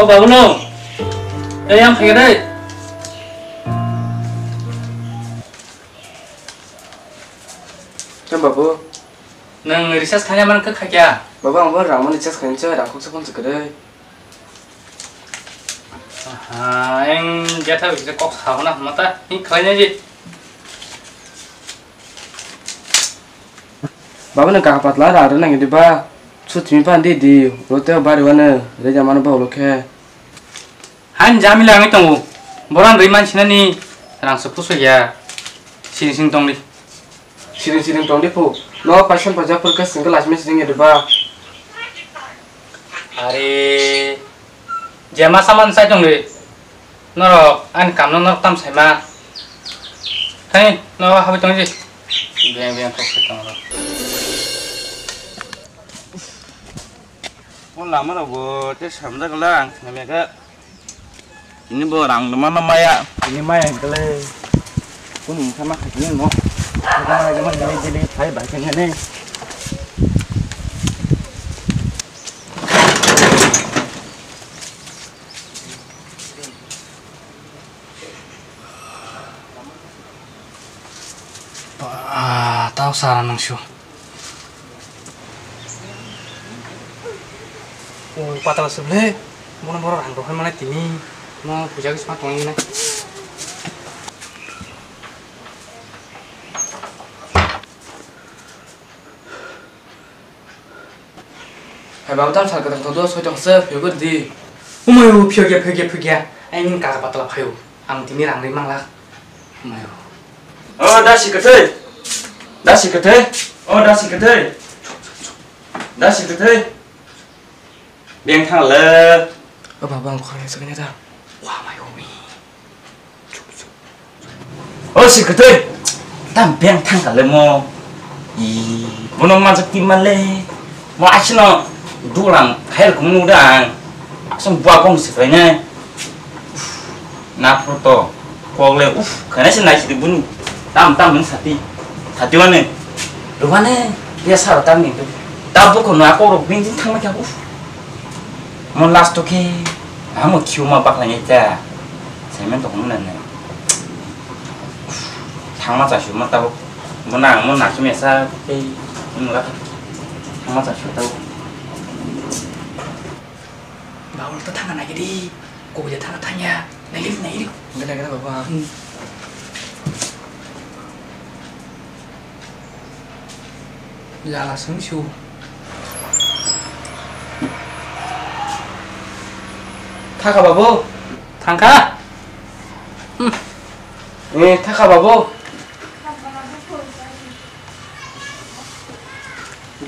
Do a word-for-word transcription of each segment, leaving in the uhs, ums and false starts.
O babu no. Ei, yang khaikhe dai. Chem babu. Nwng recharge khaina man khe khaikya? Babu, ang bo rang mani recharge khainani se rang khoksa phone se kwrwi. Aha, eng jatha bisi kok sa hona hama ta. Hi khlaina ji? Babu, nwng kaka patla rang rwna nangya di ba? Sutimi phan di di, rote bari wano, reja mano ba ulo khe. Hain jamila wngwi tongo. Boran rwi mansinani rang se pusu ya. Sini sini tongdi. Siring siring tongdi phu. No paisa paisa phurkhe singkhe lasima siring ya di ba? Are, jema saman sai tongdi. Norok ani kamno norok tam saima. Thai, no habwi tongdi. Beng beng kok se tongo. O lama rok bo te samjak lang, samya khe. Ini bo rang mano maya. Ini maya hingkale. Kunu wngkha ma khaikhe no. Kunu wngkha ma dili dili phai bai khe nani. Ba, tao sara nang sio. O patala se ble, bono borok rang rohor mane tini, mo puja khe sma tongwi nai. Hai babu, tam sal kwthang tong do, soi tong se phiyok di. Umayo, phiyok ya, phiyok ya, phiyok ya. Ai, nini kaka patala phaio. Ang tini rang ri manglak. Umayo. O, dasi kwthwi. Dasi kwthwi. O, dasi kwthwi. Dasi kwthwi. Beng thang le. O babu, ang khorang sakni ta. Wa, mayo mi. O si kwthwi. Tam beng thang kale mo. I, bono manjak ti male. Mo asino dulang khair kunu dang. Asam bua kong se khaine. Na photo. Kok le uf, khana se nai sidi buni. Tam tam nung sati. Sati wane. Ruane, ya sar tam ni. Ta buko na kok rok bin din thang ma kya uf. Mo last to ke. Amo khiu ma bakla ni ta. Semen to hum na ne. Thangma cha shu ma tabuk. Mo na mo na sumya sa tei mo la thangma cha shu tabuk. Baul to thangna nai di. Ko je thangna thangya. Nai di nai di. Ngai ngai babu. Jala sung su. Thaka babu. Thangka. Hmm. Eh, thaka babu.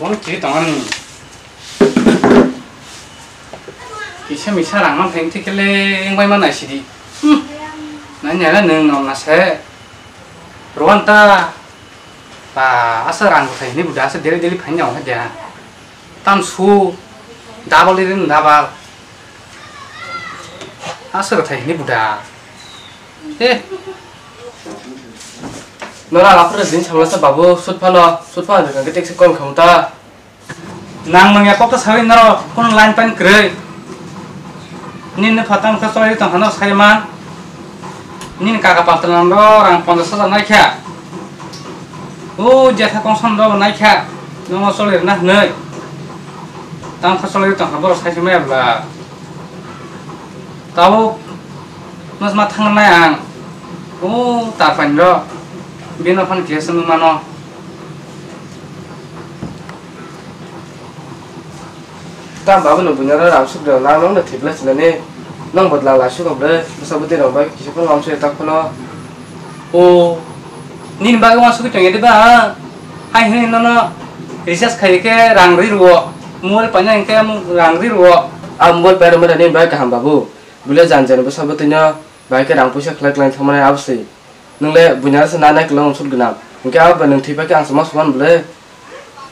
Bon kiri tongan. Kisa misa rang man thang thik le eng bai man nai sidi. Hmm. Nanya nung nom na se. Rowan ta. Ba, asa rang thai ni buda asa deli deli phain jang ha dia. Tam su double rin double. Asa thai ni buda. Eh. Nora lapor din samla sa babu sut phano, sut phano kan ketek se kon khamta. Nang nang ya kok sawi naro kun line pan krei. Nini phatam kha soi tong hano sai man. Nini kaka patla nang do rang ponchash hajar nai kha. O jetha kongsan do nai kha. Nono soli na hnoi. Tam kha soli tong ha boro sai mai bla. Tabo mas ma thang nai ang. O ta pan do. Bino phan khe sung mano. Tam babu no bunyaro rang suk rang nang nang thipla sinani nang bodla la suk ble bwsa bwtwi rang bai kisa phano lamsoi tak phano. O nini bagwi ma sugwi tongya diba? Hai hwnwi nono recharge khai khe rang ri rwo, mobile paina hwnkhe rang ri rwo. A mobile pairok mani nini bagwi kaham babu. Bwle jan jan bwsa bwtwino bai khe rang puisa khlai khlai thangmani aboswi. Nwng le buina se na nai kwlwng sut gwnang. Hwnkhe abo bai nwng thwi phai khe ang se ma suman bwle.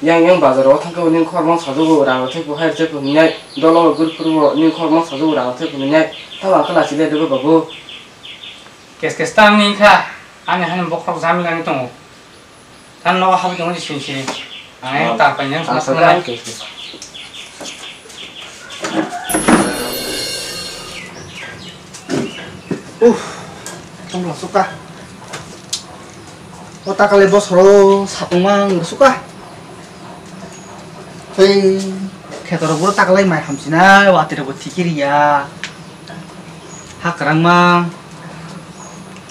Yang yang bazar o thang khe nini khorokma sajugo rang rw thai phu hai rw thai phu hinwi nai. Dolo guri phuru bo nini khorokma sajugo rang rw thai phu hinwi nai. Tamo ang khe lachi le debo babu. Kes kes ta wngni kha. Ani hani bokhorok jamila wngwi tongo. Tamo nogo habwi tongo sini sini. Ang yang ta painani ang sama sama nai. Kes kes. Uff, tongla suka. O takalai bosoro satongma ang suka. Tei khetorok bo takalai mai hamsinai, watwi rok bo thikiriya. Ha kwrangma.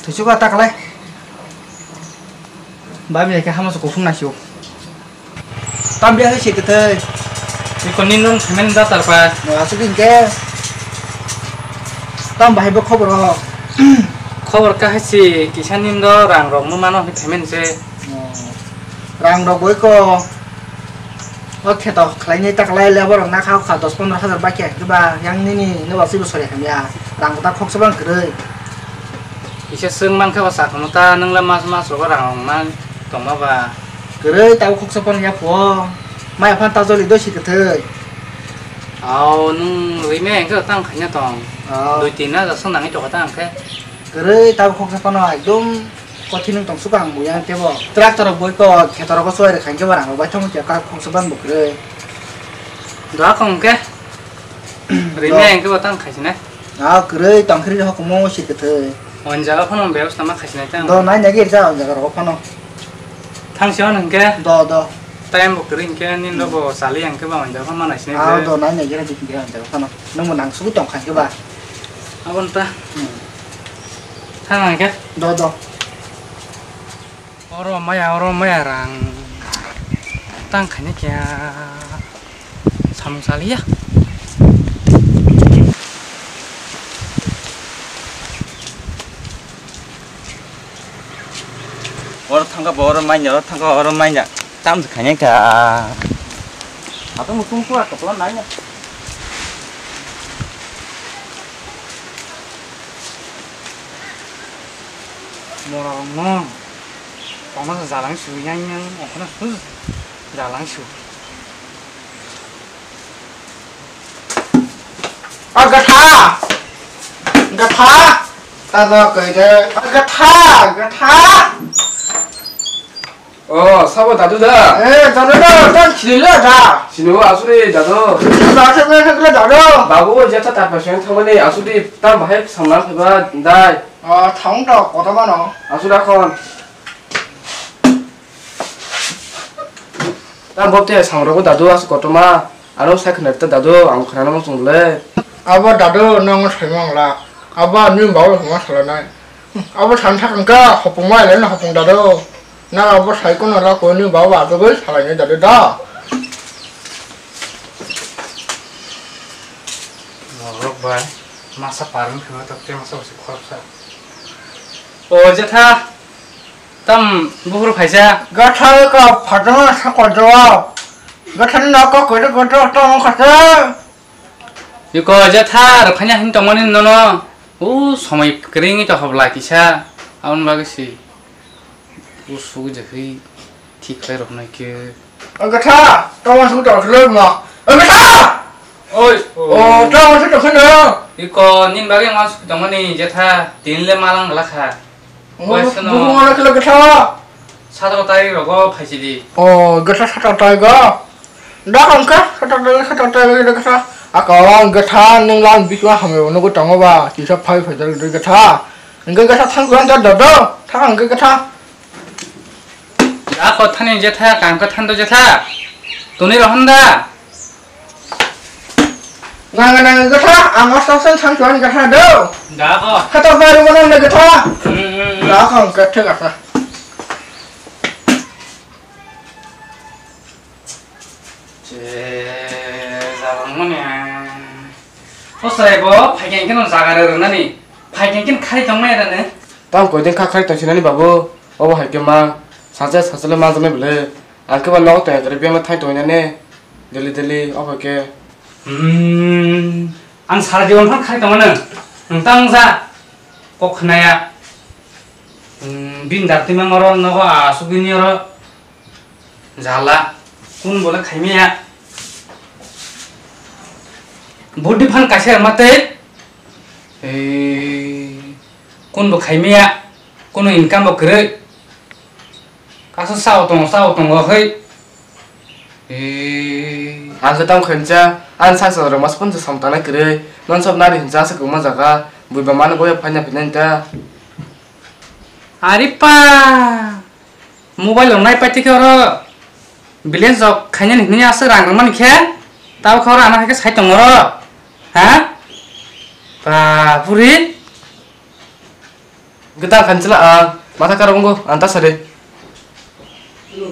Twi suka takalai. Babi hai khe hama se kuphum naisio. Tam biya hai se kwthai. Iko nin non payment da tarpa. No, asuk hinkhe. Tam bahai bo khobor ho. Khobor ka hai se kisa nin do rang rok mo mano hai payment se. Oh. Rang rok bo iko. O kheto khlainai ta khlai le borok na kha kha dos pondro hajar bai khe ba yang nini no ba sibo sori hamya. Rang ta khoksa bang kwrwi. Kisa swng man kha ba sa khamu ta nwng le mas mas rogo rang rok man tongma ba. Kwrwi tabuk khoksa phano ya pho. Maya phan ta joli do si kwthwi. Au nwng rime engke tang khaina tong. Oh. Dui tin hajar swng nangwi tokha ta ang khe. Kwrwi tabuk khoksa phano ekdom kothi nwng tong suka ang buya tebo. Tractor rok boi ko kheto rogo suai rwkha hinkhe ba rang rok bai thangwi khe ka khoksa ban bo kwrwi. Dua kong khe. Rime engke ba tang khaisina. Ah, kwrwi tongkhri hokomo si kwthwi. On jaga phano bebostha ma khaisina tang. Do nai nai gir ja on jaga rok phano. Thang si on hwnkhe. Do, do. Time bo kwrwi hwnkhe nin do bo chali hwnkhe ba on jaga phano ma nai sinai. Ah, do nai nai gir ja on jaga phano. Nung bo nang sugu tong kha hwnkhe ba. Abon ta. Hmm. Thang hwnkhe. Do, do. Oro maya, oro maya rang tang khaina kya samung saliya. Oro thangka bo oro manya, oro thangka oro manya. Tam khaina kya. Ato mutung kura kapla nanya. Mora rong no. Kono se jalang su yang yang, kono su jalang su. O gatha! Gatha! Ta do koi de. O gatha! Gatha! O, sabo dadu da? Eh, dadu da, ta chili la da. Sino asuri dadu. Ba se me se dadu. Babu o jeta ta pa seng thangmani asuri ta bahai samna phaiba dai. O, thang to kotoma no. Asuri akhon. Tang bo te samrogo dadu as kotoma, aro sai khna ta dadu, ang khna nang chung le. Abo dadu nang sai mang la, abo ani bau huma sala nai. Abo san thak ka hopung mai le na hopung dadu. Na abo sai kono la ko ni bau ba dadu sala ni dadu da. Norok bai masa parang khna ta te masa usi khorsa. O jetha. Tam buphuru phaisa. Gathal ka phatama sakwa jawab. Gathal na ka koi gathal tamo khasa. Iko jetha rwphanya hin tongmani nono. U somoi kring to hobla kisa. Abon bagwi si. U su jahwi thik khlai roknai khe. Gatha, tamo su to khlai ma. Gatha! Oi. O, tamo su to khna. Iko nin bagwi ma su tongmani jetha tin le malang lakha. Omo, Wai seno. Buku mana kilo gesa? Sato tai rogo phaisidi. Oh, gesa sato tai go. Da kangka, sato tai, sato tai gesa. Akawang gesa nenglang biswa hamyo nugo tongo ba, kisa phai phai dari gesa. Engke gesa thang kuan da dodo, thang engke gesa. Da ko thani jetha, kangka thando jetha. Tuni rohon da. Nang nang gesa, ang asta sen sang tuan gesa do. Da ko. Kata baru mana na gesa? Hmm, hmm, hmm. Da ko ang kete gesa. Je, jalan mana? O sarai bo, phai keng keno jaga re nani. Phai keng ken khai tong mai rane. Tang koi den kha khai tong sinani babu. Obo hai ke ma. Sacha sacha le ma jane bele. Ang khe ba nogo tong khe biyang thai tong nani. Daily daily obo ke. Hmm, ang sara jibon phan khai tong mano. Nwng tang ja. Kok khnaya. Hmm, bin dar timang oro nogo asugini oro. Jala. Kun bole khaimaya. Budi phan kaisa mate. Eh, kun bo khaimaya. Kuno income bo kwrwi. Kaisa sao tongo, sao tongo, hei. Ee. Ang khe tamo khaincha, ang saksa rwma phone se samtana kwrwi, non sob nari hincha aswk kwbangma jaga, Bui ba mano boya phanya phanya ta. Ari pa. Mobile rok nai paitwi khe oro balance rok khainani hinwi aswk rang rwmani khe, tabuk khe oro ano hai khe sai tongo oro, ha? Ba puri. Gita khanchila ang matha karo wngo ang ta sari.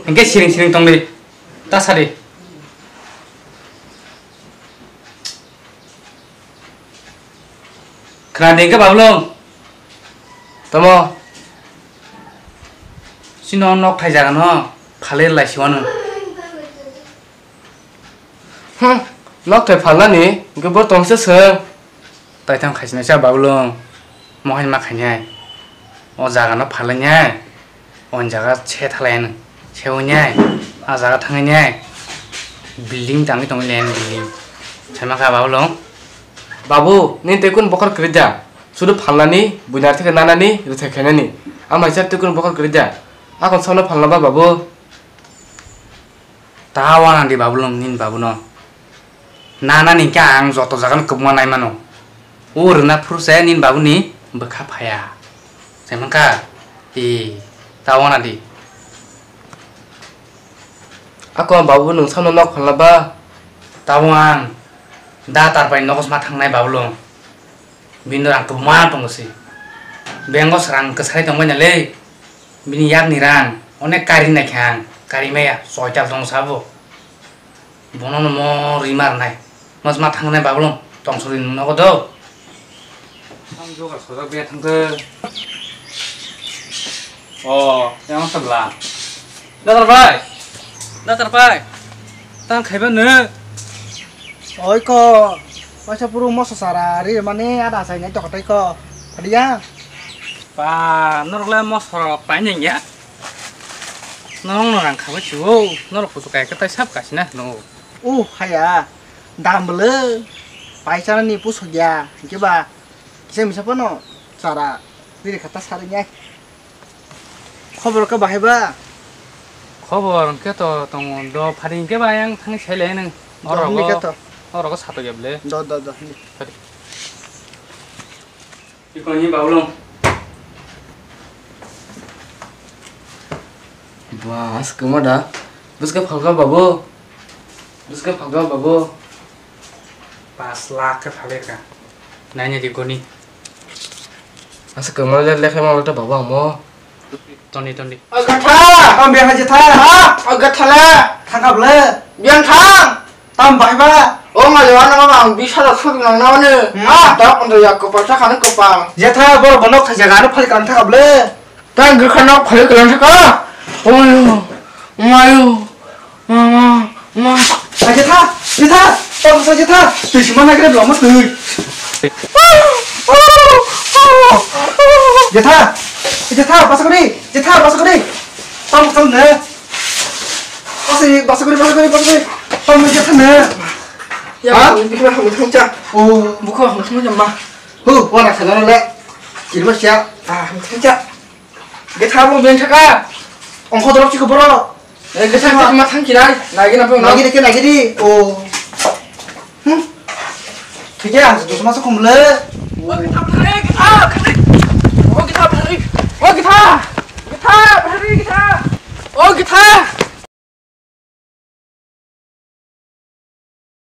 Hingke siring siring tongdi ta sari. Khna de hingke Babulung. Tamo. Sino nok thai jaga no phalwi lai siwano. Hmm, nok thai phalnani hingke bo tongse se. Taithang khaisina cha Babulung. Mohai ma khainai. O jaga no phalwi nai. O jaga se thalai ano, se wngnai, a jaga thangwi nai, building tangwi tongwi lai ano building. Saima kha Babulung. Babu, nini tei kunu bokhor kwrwi da? Sudu phalnani, buini arthe khe nanani, rwthai khainani. Amhaisa tei kunu bokhor kwrwi da? Akon sono phalna ba, Babu? Ta wana di Babulung nini babuno. Nana ni khe ang joto jaga no kwbangma nai mano. O rwna phuru se nini babuni bwkha phaya. Saimang kha, e, ta wana di. Ako babu nwng sano nok phalna ba? Tabuk ang da tar pai nogo sma thangnai Babulung. Bini rang kwbangma tongo se. Bank o swrang kwsai tongbai na le. Bini yakni rang onek kari nai khe ang, kari maya soital tong sabo. Bono no mo rima rwnai. Mas ma thangnai Babulung tong suri nogo do. Ang jogar sojak be thangkhe. O, yang sabla. Datar bai. Datar bai. Tang khaiba nw. Oi ko, paisa puru moso sara ri mani ada sai nai to kotai ko. Padiya. Pa, norok le moso rok pai nang ya. Norok no rang khabai si o, norok kuchuk kai katai sab kasina no. Uh, haya. Dam bwle. Paisa ni pusuk ya. Hingke ba kisa misa pono sara ri kata sari nai. Khobor khe bahai ba? Khobor hwnkhe to tongo, do phari hwnkhe ba ayang thangwi sai lai nang. Do hwnli khe to. Orogo sato ya bwle. Do, do, do, hwnli. Phari. Ikon hi Babulung. Ba, as kwma da. Bwskhe phalka babu. Bwskhe phalka babu. Pas lakh khe phalwi rwkha. Naina di goni. Asa kwma le lekha ma ta baba amo. Toni, toni. O gatha! Tam biang haji tha. Ha? O gatha le. Thangkap le. Biang thang. Tam bai ba. O ma jawa na ma ang bisa la suk nang na ne. Hmm. Ha, ta pon ya ko pasa khana ko pa. Jatha bor bonok tha jaga no phal kan thangkap le. Ta gikha nok phai kalang thaka. Omayo, omayo, ma, ma, ma. Jetha, jetha, tong sa jetha. Tui sima na kre blama tui. Jetha, jetha, basa kori, jetha, basa kori. Tong, tong ne. Basa, basa kori, basa kori, basa kori. Tong jetha ne. Ya, ha? Bukho ham thang cha. Oh. Bukho ham thang cha ma. Hu, wana khana le. Kirma sia. Ah, ham thang cha. Getha bo beng thaka. Ongkho dorok chikho borok. Eh, getha ma thang kirai. Nagi na pung. Nagi de ke nagi di. Oh. Hmm. Thik ya, dos mas khum le.